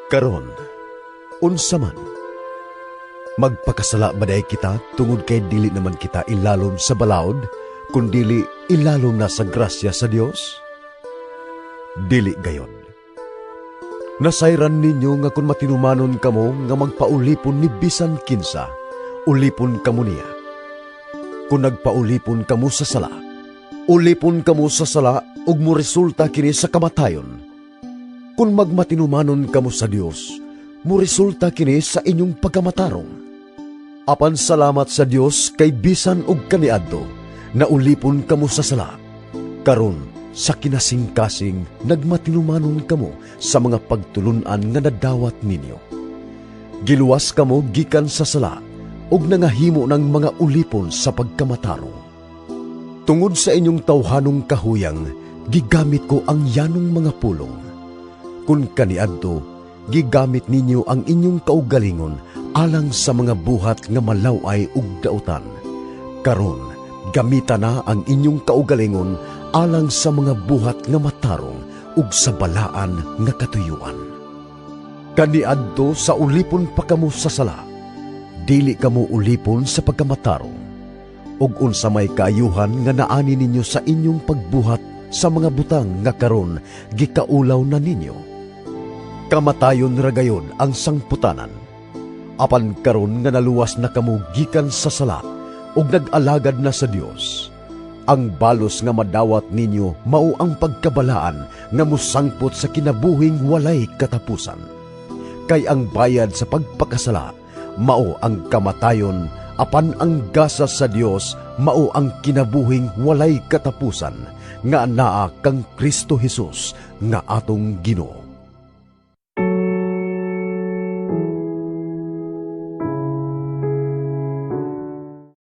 Karon, unsa man? Magpakasala ba diay kita tungod kay dili naman kita ilalom sa balaod, kundili ilalom na sa grasya sa Dios? Dili gayon. Nasayran ninyo nga kung matinumanon kamo nga magpaulipon ni bisan kinsa, ulipon kamo niya. Kung nagpaulipon kamo sa sala, ulipon kamo sa sala ug moresulta kini sa kamatayon. Kung magmatinumanon kamo sa Dios, moresulta kini sa inyong pagkamatarong. Apan salamat sa Dios kay bisan og kaniadto, naulipon kamo sa sala. Karon, sa kinasingkasing nagmatinumanon kamo sa mga pagtulun-an nga nadawat ninyo. Giluwas kamo gikan sa sala ug nangahimo ng mga ulipon sa pagkamatarong. Tungod sa inyong tawhanong kahuyang, gigamit ko ang yanong mga pulong. Kung kaniadto, gigamit ninyo ang inyong kaugalingon alang sa mga buhat nga malaw-ay ug dautan. Karon, gamita na ang inyong kaugalingon alang sa mga buhat nga matarong ug sa balaan nga katuyuan. Kaniadto sa ulipon pa kamo sa sala, dili kamo ulipon sa pagkamatarong. Ug unsa may kaayuhan nga naani ninyo sa inyong pagbuhat sa mga butang nga karon gikaulaw na ninyo? Kamatayon ra gayon ang sangputanan. Apan karon nga naluwas na kamo gikan sa sala ug nag-alagad na sa Dios, ang balos nga madawat ninyo mao ang pagkabalaan nga mosangpot sa kinabuhing walay katapusan. Kay ang bayad sa pagpakasala mao ang kamatayon, apan ang gasa sa Dios mao ang kinabuhing walay katapusan nga anaa kang Kristo Jesus nga atong Ginoo.